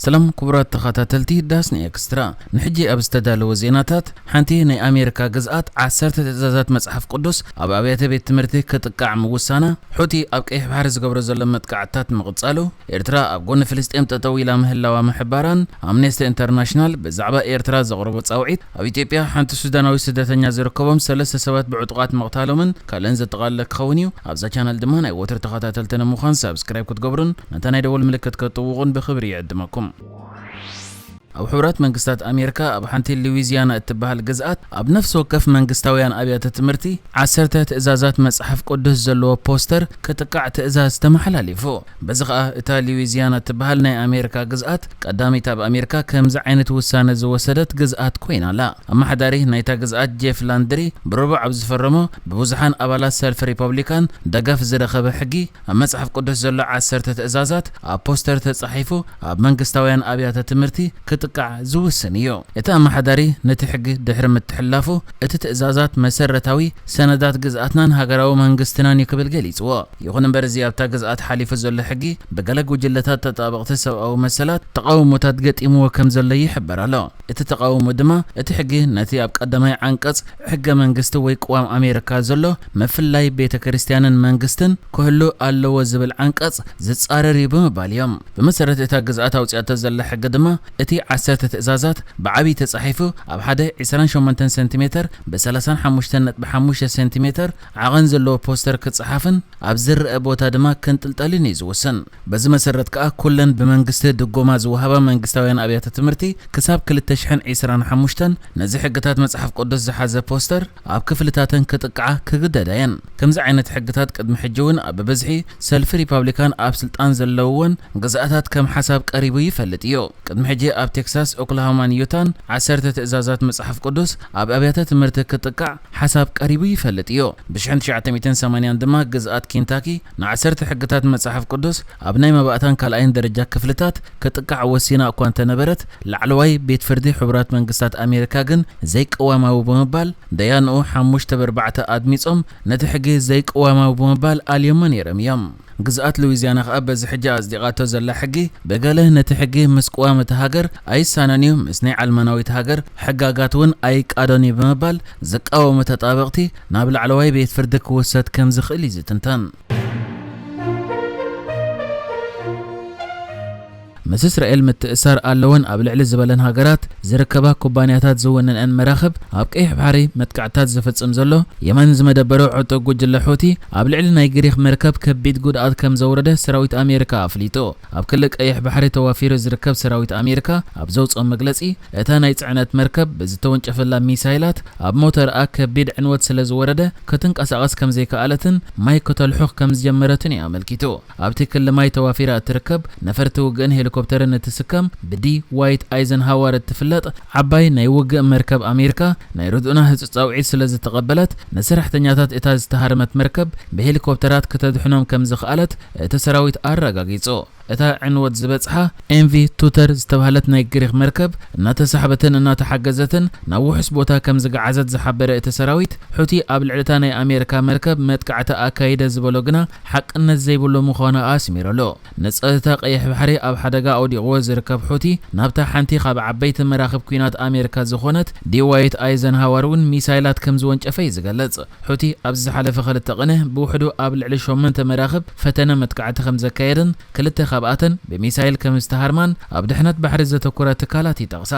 ሰላም ክቡራት ተኸታተልቲ ዳስኒ ኤክስትራ፣ ንሕጂ ኣብ ዝተዳለወ ዜናታት፣ ሓንቲ ናይ ኣሜሪካ ግዝኣት ዓሰርተ ትእዛዛት መጽሓፍ ቅዱስ ኣብ ኣብያተ ቤት ትምህርቲ ክጥቃዕ ምውሳና፣ ሑቲ ኣብ ቀይሕ ባሕሪ ዝገብሮ ዘሎ መጥቃዕትታት ምቕጻሉ፣ ኤርትራ ኣብ ጎኒ ፍልስጤም ጠጠው ኢላ ምህላዋ ምሕባራን፣ ኣምነስቲ ኢንተርናሽናል ብዛዕባ ኤርትራ ዘቕረቦ ጻውዒት፣ ኣብ ኢትዮጵያ ሓንቲ ሱዳናዊ ስደተኛ ዝርከቦም ሰለስተ ሰባት ብዕጡቓት ምቕታሎምን ካልእን ዘጠቓለለ ክኸውን እዩ። ኣብዛ ቻነል ድማ ናይ ወትሩ ተኸታተልቲ ንምዃን ሳብስክራይብ ክትገብሩን ነታ ናይ ደወል ምልክት ከጥውቑን ብኽብሪ ይዕድመኩም። ኣብ ሕቡራት መንግስታት ኣሜሪካ ኣብ ሓንቲ ሉዊዚያና እትበሃል ግዝኣት ኣብ ነፍሲ ወከፍ መንግስታውያን ኣብያተ ትምህርቲ ዓሰርተ ትእዛዛት መጽሓፍ ቅዱስ ዘለዎ ፖስተር ክጥቃዕ ትእዛዝ ተመሓላሊፉ። በዚ ኸኣ እታ ሉዊዚያና እትበሃል ናይ ኣሜሪካ ግዝኣት ቀዳመይቲ ኣብ ኣሜሪካ ከምዚ ዓይነት ውሳነ ዝወሰደት ግዝኣት ኮይና ኣላ። ኣመሓዳሪ ናይታ ግዝኣት ጄፍ ላንድሪ ብረቡዕ ኣብ ዝፈረሞ ብብዙሓን ኣባላት ሰልፊ ሪፐብሊካን ደገፍ ዝረኸበ ሕጊ ኣብ መጽሓፍ ቅዱስ ዘሎ ዓሰርተ ትእዛዛት ኣብ ፖስተር ተጻሒፉ ኣብ መንግስታውያን ኣብያተ ትምህርቲ ክጥቃዕ ዝውስን እዩ። እቲ ኣመሓዳሪ ነቲ ሕጊ ድሕሪ ምትሕልላፉ እቲ ትእዛዛት መሰረታዊ ሰነዳት ግዝኣትናን ሃገራዊ መንግስትናን እዩ ክብል ገሊጽዎ። ይኹን እምበር እዚ ኣብታ ግዝኣት ሓሊፉ ዘሎ ሕጊ ብገለ ጉጅለታት ተጣበቕቲ ሰብኣዊ መሰላት ተቓውሞታት ገጢምዎ ከም ዘሎ ይሕበር ኣሎ። እቲ ተቓውሞ ድማ እቲ ሕጊ ነቲ ኣብ ቀዳማይ ዓንቀጽ ሕገ መንግስቲ ወይ ቅዋም ኣሜሪካ ዘሎ ምፍላይ ቤተ ክርስቲያንን መንግስትን ክህሉ ኣለዎ ዝብል ዓንቀጽ ዝጻረር እዩ ብምባል እዮም። ብመሰረት እታ ግዝኣት ኣውጺኣቶ ዘላ ሕጊ ድማ እቲ ዓሰርተ ትእዛዛት ብዓብዪ ተጻሒፉ ኣብ ሓደ ዕስራን ሸሞንተን ሴንቲሜተር ብ ሰላሳን ሓሙሽተን ነጥቢ ሓሙሽተ ሴንቲሜተር ዓቐን ዘለዎ ፖስተር ክጸሓፍን ኣብ ዝረአ ቦታ ድማ ክንጥልጠልን እዩ ዝውስን። በዚ መሰረት ከኣ ኩለን ብመንግስቲ ድጎማ ዝወሃባ መንግስታውያን ኣብያተ ትምህርቲ ክሳብ ክልተ ሽሕን ዕስራን ሓሙሽተን ነዚ ሕግታት መጽሓፍ ቅዱስ ዝሓዘ ፖስተር ኣብ ክፍልታተን ክጥቅዓ ክግደዳ እየን። ከምዚ ዓይነት ሕግታት ቅድሚ ሕጂ እውን ኣብ ብብዝሒ ሰልፊ ሪፓብሊካን ኣብ ስልጣን ዘለውወን ግዝኣታት ከም ሓሳብ ቀሪቡ ይፈልጥ እዩ። ቅድሚ ሕጂ ኣብ ቴክሳስ፣ ኦክላሆማን ዩታን ዓሰርተ ትእዛዛት መጽሓፍ ቅዱስ ኣብ ኣብያተ ትምህርቲ ክጥቃዕ ሓሳብ ቀሪቡ ይፈልጥ እዩ። ብ ሽሕን ትሽዓተ ሚእትን ሰማንያን ድማ ግዝኣት ኬንታኪ ንዓሰርተ ሕግታት መጽሓፍ ቅዱስ ኣብ ናይ መባእታን ካልኣይን ደረጃ ክፍልታት ክጥቃዕ ወሲና እኳ እንተነበረት፣ ላዕለዋይ ቤት ፍርዲ ሕቡራት መንግስታት ኣሜሪካ ግን ዘይቅዋማዊ ብምባል፣ ደያንኡ ሓሙሽተ ብኣርባዕተ ኣድሚጾም ነቲ ሕጊ ዘይቅዋማዊ ብምባል ኣልዮሞ ነይሮም እዮም። ግዝኣት ሉዊዚያና ከኣ በዚ ሕጂ ኣጽዲቓቶ ዘላ ሕጊ ብገለ ነቲ ሕጊ ምስ ቅዋም እታ ሃገር ኣይሳነን እዩ፣ ምስ ናይ ዓልማናዊት ሃገር ሕጋጋት እውን ኣይቃዶን እዩ ብምባል ዝቃወሙ ተጣበቕቲ ናብ ላዕለዋይ ቤት ፍርዲ ክውሰድ ከም ዝኽእል እዩ ዝትንተን። ምስ እስራኤል ምትእሳር ኣለወን ኣብ ልዕሊ ዝበለን ሃገራት ዝርከባ ኩባንያታት ዝውንንአን መራኽብ ኣብ ቀይሕ ባሕሪ መጥቃዕትታት ዝፍጽም ዘሎ የመን ዝመደበሮ ዕጡቕ ጉጅለ ሑቲ ኣብ ልዕሊ ናይ ግሪኽ መርከብ ከቢድ ጉድኣት ከም ዘውረደ ሰራዊት ኣሜሪካ ኣፍሊጡ። ኣብ ክሊ ቀይሕ ባሕሪ ተዋፊሩ ዝርከብ ሰራዊት ኣሜሪካ ኣብ ዘውፅኦ መግለፂ፣ እታ ናይ ፅዕነት መርከብ ብዝተወንጨፈላ ሚሳይላት ኣብ ሞተርኣ ከቢድ ዕንወት ስለ ዝወረደ ክትንቀሳቐስ ከም ዘይከኣለትን ማይ ከተልሑኽ ከም ዝጀመረትን እዩ ኣመልኪቱ። ኣብቲ ክሊ ማይ ተዋፊራ እትርከብ ነፈርቲ ውግእን ሄሊኮፕተርን እትስከም ብዲ ዋይት ኣይዘንሃወር እትፍለጥ ዓባይ ናይ ውግእ መርከብ ኣሜሪካ ናይ ርድኡና ህጹጽ ጻውዒት ስለ ዝተቐበለት፣ ንሰራሕተኛታት እታ ዝተሃርመት መርከብ ብሄሊኮፕተራት ከተድሕኖም ከም ዝኸኣለት እቲ ሰራዊት ኣረጋጊጹ። እታ ዕንወት ዝበጽሓ ኤምቪ ቱተር ዝተባህለት ናይ ግሪኽ መርከብ እናተሳሕበትን እናተሓገዘትን ናብ ውሑስ ቦታ ከም ዝገዓዘት ዝሓበረ እቲ ሰራዊት፣ ሑቲ ኣብ ልዕሊ እታ ናይ ኣሜሪካ መርከብ መጥቃዕቲ ኣካይደ ዝበሎ ግና ሓቅነት ዘይብሉ ምዃኑ ኣስሚሩሉ። ንጸጥታ ቀይሕ ባሕሪ ኣብ ሓደጋ ኣውዲቕዎ ዝርከብ ሑቲ፣ ናብታ ሓንቲ ካብ ዓበይቲ መራኽብ ኲናት ኣሜሪካ ዝኾነት ዲ ዋይት ኣይዘንሃወር እውን ሚሳይላት ከም ዝወንጨፈ እዩ ዝገልጽ። ሑቲ ኣብዚ ዝሓለፈ ክልተ ቅነ ብውሕዱ ኣብ ልዕሊ ሸሞንተ መራኽብ ፈተነ መጥቃዕቲ ከም ዘካየደን ክልተ ካብኣተን ብሚሳይል ከም ዝተሃርማን ኣብ ድሕነት ባሕሪ ዘተኮረ ትካላት ይጠቕሳ።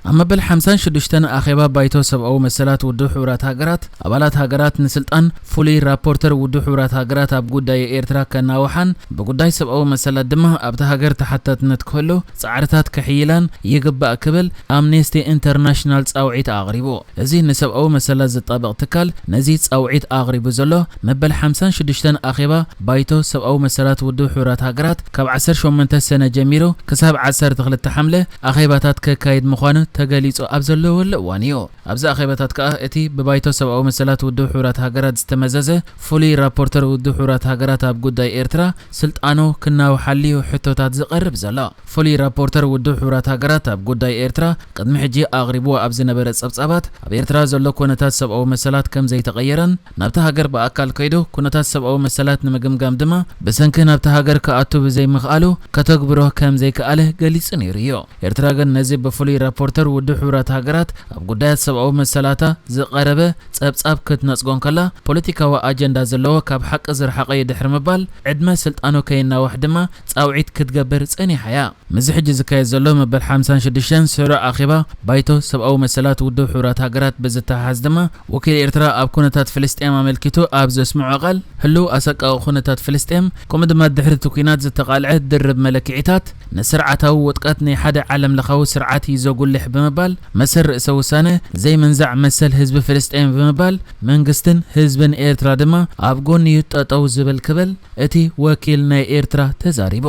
ኣብ መበል ሓምሳን ሽዱሽተን ኣኼባ ባይቶ ሰብኣዊ መሰላት ውድብ ሕቡራት ሃገራት፣ ኣባላት ሃገራት ንስልጣን ፍሉይ ራፖርተር ውድብ ሕቡራት ሃገራት ኣብ ጉዳይ ኤርትራ ከናውሓን ብጉዳይ ሰብኣዊ መሰላት ድማ ኣብታ ሃገር ተሓታትነት ክህሉ ጻዕርታት ክሕይላን ይግባእ ክብል ኣምኔስቲ ኢንተርናሽናል ጻውዒት ኣቕሪቡ። እዚ ንሰብኣዊ መሰላት ዝጣበቕ ትካል ነዚ ጻውዒት ኣቕሪቡ ዘሎ መበል ሓምሳን ሽዱሽተን ኣኼባ ባይቶ ሰብኣዊ መሰላት ውድብ ሕቡራት ሃገራት ካብ ዓሰርተ ሸሞንተ ሰነ ጀሚሩ ክሳብ ዓሰርተ ክልተ ሓምለ ኣኼባታት ከካይድ ምዃኑ ተገሊጹ ኣብ ዘለወሉ እዋን እዩ። ኣብዚ ኣኼባታት ከኣ እቲ ብባይቶ ሰብኣዊ መሰላት ውድብ ሕቡራት ሃገራት ዝተመዘዘ ፍሉይ ራፖርተር ውድብ ሕቡራት ሃገራት ኣብ ጉዳይ ኤርትራ ስልጣኑ ክናውሓልዩ ሕቶታት ዝቐርብ ዘሎ። ፍሉይ ራፖርተር ውድብ ሕቡራት ሃገራት ኣብ ጉዳይ ኤርትራ ቅድሚ ሕጂ ኣቕሪብዎ ኣብ ዝነበረ ጸብጻባት ኣብ ኤርትራ ዘሎ ኩነታት ሰብኣዊ መሰላት ከም ዘይተቐየረን ናብቲ ሃገር ብኣካል ከይዱ ኩነታት ሰብኣዊ መሰላት ንምግምጋም ድማ ብሰንኪ ናብቲ ሃገር ክኣቱ ብዘይምኽኣሉ ከተግብሮ ከም ዘይከኣለ ገሊጹ ነይሩ እዩ። ኤርትራ ግን ነዚ ብፍሉይ ራፖርተር ውድብ ሕቡራት ሃገራት ኣብ ጉዳያት ሰብኣዊ መሰላታ ዝቐረበ ጸብጻብ ክትነጽጎ እንከላ፣ ፖለቲካዊ ኣጀንዳ ዘለዎ ካብ ሓቂ ዝረሓቐ እዩ ድሕሪ ምባል፣ ዕድመ ስልጣኑ ከይናዋሕ ድማ ጻውዒት ክትገብር ጸኒሓ እያ። ምስዚ ሕጂ ዝካየድ ዘሎ መበል ሓምሳን ሽዱሽተን ስሩዕ ኣኼባ ባይቶ ሰብኣዊ መሰላት ውድብ ሕቡራት ሃገራት ብዝተሓሓዝ ድማ፣ ወኪል ኤርትራ ኣብ ኩነታት ፍልስጤም ኣመልኪቱ ኣብ ዘስምዖ ቃል፣ ህሉው ኣሰቃቒ ኩነታት ፍልስጤም፣ ከምኡ ድማ ድሕሪ እቲ ኲናት ዝተቓልዐ ድርብ መለክዒታት፣ ንስርዓታዊ ውድቀት ናይ ሓደ ዓለምለኻዊ ስርዓት እዩ ዘጉልሕ ብምባል፣ መሰል ርእሰ ውሳነ ዘይምንዛዕ መሰል ህዝቢ ፍልስጤም ብምባል፣ መንግስትን ህዝብን ኤርትራ ድማ ኣብ ጎኒ እዩ ጠጠው ዝብል ክብል እቲ ወኪል ናይ ኤርትራ ተዛሪቡ።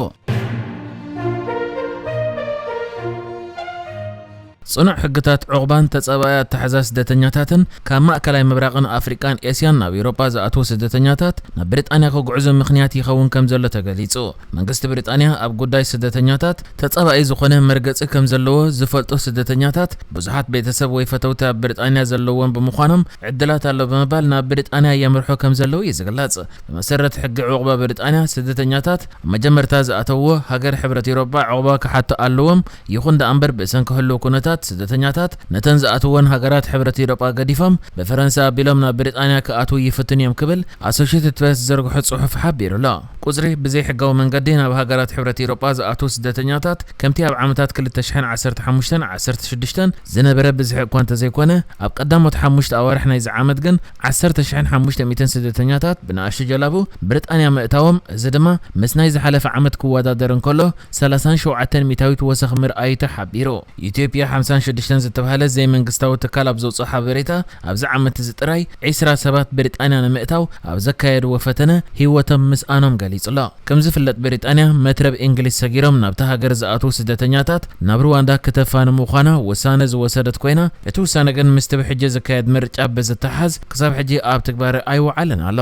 ጽኑዕ ሕግታት ዑቕባን ተጻባኢ ኣተሓዛ ስደተኛታትን ካብ ማእከላይ ምብራቕን ኣፍሪቃን ኤስያን ናብ ኤውሮጳ ዝኣትዉ ስደተኛታት ናብ ብሪጣንያ ክጉዕዙ ምኽንያት ይኸውን ከም ዘሎ ተገሊጹ። መንግስቲ ብሪጣንያ ኣብ ጉዳይ ስደተኛታት ተጻባኢ ዝኾነ መርገጺ ከም ዘለዎ ዝፈልጡ ስደተኛታት ብዙሓት ቤተሰብ ወይ ፈተውቲ ኣብ ብሪጣንያ ዘለዎም ብምዃኖም ዕድላት ኣሎ ብምባል ናብ ብሪጣንያ የምርሑ ከም ዘለዉ እዩ ዝግለጽ። ብመሰረት ሕጊ ዑቕባ ብሪጣንያ ስደተኛታት ኣብ መጀመርታ ዝኣተውዎ ሃገር ሕብረት ኤውሮጳ ዑቕባ ክሓቱ ኣለዎም። ይኹን ደኣ እምበር ብሰንኪ ህሉው ኩነታት ስደተኛታት ነተን ዝኣትወን ሃገራት ሕብረት ኤውሮጳ ገዲፎም ብፈረንሳ ኣቢሎም ናብ ብሪጣንያ ክኣትዉ ይፍትኑ እዮም ክብል ኣሶሽየትድ ፕሬስ ዝዘርግሖ ጽሑፍ ሓቢሩ ኣሎ። ቁጽሪ ብዘይሕጋዊ መንገዲ ናብ ሃገራት ሕብረት ኤውሮጳ ዝኣትዉ ስደተኛታት ከምቲ ኣብ ዓመታት ክልተ ሽሕን ዓሰርተ ሓሙሽተን ዓሰርተ ሽዱሽተን ዝነበረ ብዝሒ እኳ እንተዘይኮነ ኣብ ቀዳሞት ሓሙሽተ ኣዋርሕ ናይዚ ዓመት ግን ዓሰርተ ሽሕን ሓሙሽተ ሚእትን ስደተኛታት ብንኣሽቱ ጀላቡ ብሪጣንያ ምእታዎም፣ እዚ ድማ ምስ ናይ ዝሓለፈ ዓመት ክወዳደር እንከሎ ሰላሳን ሸውዓተን ሚእታዊት ወሰኽ ምርኣዩ ተሓቢሩ። ኢትዮጵያ ሓምሳን ሽዱሽተን ዝተባህለ ዘይመንግስታዊ ትካል ኣብ ዘውፅኦ ሓበሬታ ኣብዚ ዓመት እዚ ጥራይ ዒስራ ሰባት ብሪጣንያ ንምእታው ኣብ ዘካየድዎ ፈተነ ህይወቶም ምስኣኖም ገሊጹ ኣሎ። ከም ዝፍለጥ ብሪጣንያ መትረብ እንግሊዝ ሰጊሮም ናብታ ሃገር ዝኣትዉ ስደተኛታት ናብ ሩዋንዳ ክተፋኑ ምዃና ውሳነ ዝወሰደት ኮይና እቲ ውሳነ ግን ምስቲ ብሕጂ ዝካየድ ምርጫ ብዝተሓዝ ክሳብ ሕጂ ኣብ ትግባረ ኣይወዓለን ኣሎ።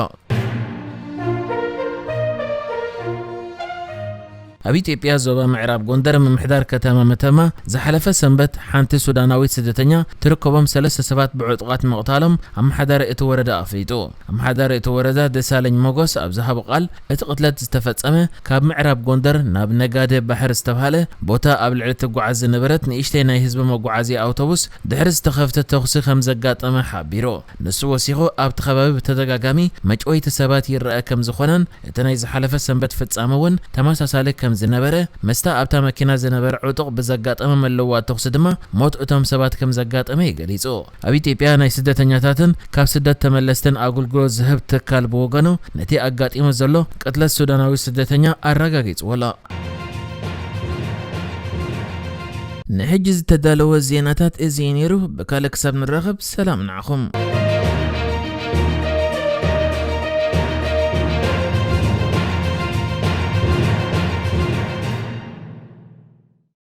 ኣብ ኢትዮጵያ ዞባ ምዕራብ ጎንደር ምምሕዳር ከተማ መተማ ዝሓለፈ ሰንበት ሓንቲ ሱዳናዊት ስደተኛ ትርከቦም ሰለስተ ሰባት ብዕጡቓት ምቕታሎም ኣመሓዳሪ እቲ ወረዳ ኣፍሊጡ። ኣመሓዳሪ እቲ ወረዳ ደሳለኝ ሞጎስ ኣብ ዝሃቦ ቃል እቲ ቅትለት ዝተፈጸመ ካብ ምዕራብ ጎንደር ናብ ነጋደ ባሕር ዝተባህለ ቦታ ኣብ ልዕሊ ትጓዓዝ ዝነበረት ንእሽተይ ናይ ህዝቢ መጓዓዝያ ኣውቶቡስ ድሕሪ ዝተኸፍተ ተኹሲ ከም ዘጋጠመ ሓቢሩ። ንሱ ወሲኹ ኣብቲ ከባቢ ብተደጋጋሚ መጭወይቲ ሰባት ይረኣ ከም ዝኾነን እቲ ናይ ዝሓለፈ ሰንበት ፍጻመ እውን ተመሳሳሊ ከም ዝነበረ፣ ምስታ ኣብታ መኪና ዝነበረ ዕጡቕ ብዘጋጠመ መለዋ ተኹሲ ድማ ሞት እቶም ሰባት ከም ዘጋጠመ እዩ ገሊጹ። ኣብ ኢትዮጵያ ናይ ስደተኛታትን ካብ ስደት ተመለስትን ኣገልግሎት ዝህብ ትካል ብወገኑ ነቲ ኣጋጢሙ ዘሎ ቅትለት ሱዳናዊ ስደተኛ ኣረጋጊጽዎ ኣሎ። ንሕጂ ዝተዳለወ ዜናታት እዚ እዩ ነይሩ። ብካልእ ክሳብ ንራኸብ ሰላም ንዓኹም።